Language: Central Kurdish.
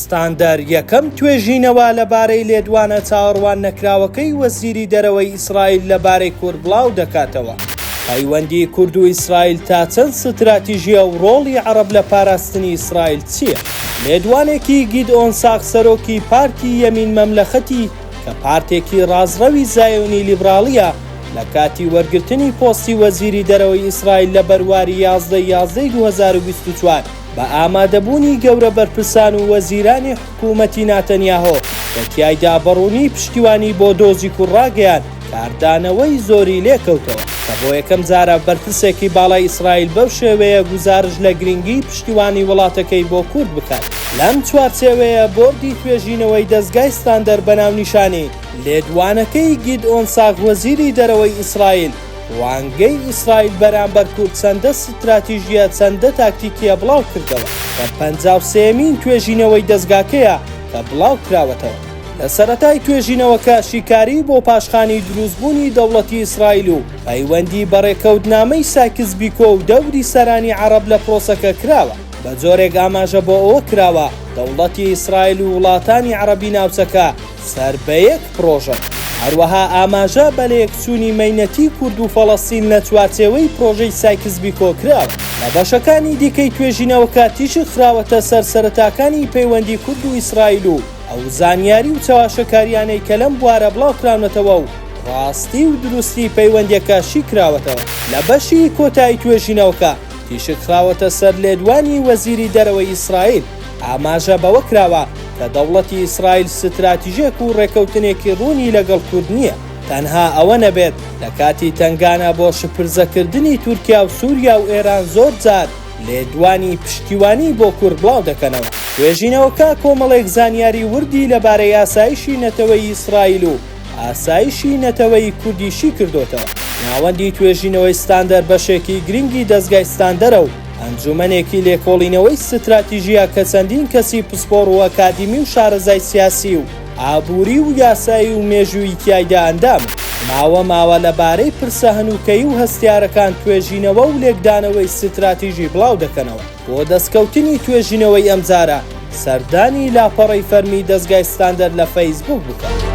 ستاندەر یەکەم توێژینەوە لەبارەی لێدوانە چاوەڕوان نەکراوەکەی وەزیری دەرەوەی ئیسرائیل لەبارەی کورد بڵاو دەکاتەوە. پەیوەندی کورد و ئیسرائیل تا چەند ستراتیژییە و ڕۆڵی عەڕەب لە پاراستنی ئیسرائیل چییە؟ لێدوانێکی گیدئۆن ساغ سەرۆکی پارتی یەمین مەملەخەتی کە پارتێکی ڕاستڕەوی زایۆنی لیبراڵییە لە کاتی وەرگرتنی پۆستی وەزیری دەرەوەی ئیسرائیل لە بەرواری 11 11 2024 بە ئامادەبوونی گەورە بەرپرسان و وەزیرانی حکوومەتی ناتەنیاهۆ کە تیایدا بەڕوونی پشتیوانی بۆ دۆزی کورد ڕاگەیاند، کاردانەوەی زۆری لێکەوتەوە، کە بۆ یەکەم جارە بەرپرسێکی باڵای ئیسرائیل بەو شێوەیە گوزارشت لە گرنگیی پشتیوانی وڵاتەکەی بۆ کورد بکات. لەم چوارچێوەیە بۆردی توێژینەوەی دەزگای ستاندەر بە ناونیشانی، لێدوانەکەی گیدئۆن ساغ وەزیری دەرەوەی ئیسرائیل، ڕوانگەی ئیسرائیل بەرامبەر کورد چەندە ستراتیژییە چەندە تاکتیکییە بڵاوکردەوە، کە پەنجاوسێیەمین توێژینەوەی دەزگاکەیە کە بڵاوکراوەتەوە. لە سەرەتای توێژینەوەکە شیکاری بۆ پاشخانی دروستبوونی دەوڵەتی ئیسرائیل و پەیوەندی بە ڕێککەوتنامەی سایکس بیکۆ و دەوری سەرانی عەڕەب لە پرۆسەکە کراوە، بە جۆرێک ئاماژە بۆ ئەوە کراوە دەوڵەتی ئیسرائیل و وڵاتانی عەڕەبی ناوچەکە سەر بە یەک پرۆژەن. هەروەها ئاماژە بە لەیەکچوونی مەینەتی کورد و فەڵەستین لە چوارچێوەی پرۆژەی سایکس بیکۆ کراوە. لە بەشەکانی دیکەی توێژینەوەکە تیشک خراوەتە سەر سەرەتاکانی پەیوەندی کورد و ئیسرائیل و ئەو زانیاری و چەواشەکاریانەی کە لەم بوارە بڵاوکراونەتەوە و ڕاستی و دروستی پەیوەندیەکە شیکراوەتەوە. لە بەشی کۆتایی توێژینەوەکە تیشک خراوەتە سەر لێدوانی وەزیری دەرەوەی ئیسرائیل، ئاماژە بەوە کراوە کە دەوڵەتی ئیسرائیل ستراتیژێک و ڕێکەوتنێکی ڕوونی لەگەڵ کورد نییە، تەنها ئەوە نەبێت لە کاتی تەنگانە بۆ شپرزەکردنی تورکیا و سوریا و ئێران زۆر جار لێدوانی پشتیوانی بۆ کورد بڵاو دەکەنەوە. توێژینەوەکە کۆمەڵێک زانیاری وردی لەبارەی ئاسایشی نەتەوەیی ئیسرائیل و ئاسایشی نەتەوەیی کوردی شی کردۆتەوە. ناوەندی توێژینەوەی ستاندەر بەشێکی گرنگی دەزگای ستاندەرە و ئەنجومەنێکی لێکۆڵینەوەی ستراتیژییە کە چەندین کەسی پسپۆڕ و ئەکادیمی و شارەزای سیاسی و ئابووری و یاسایی و مێژوویی تیایدا ئەندامن. ماوە ماوە لەبارەی پرسە هەنووکەیی و هەستیارەکان توێژینەوە و لێکدانەوەی ستراتیژی بڵاو دەکەنەوە. بۆ دەستکەوتنی توێژینەوەی ئەمجارە سەردانی لاپەڕەی فەرمی دەزگای ستاندەر لە فەیسبووک بکە.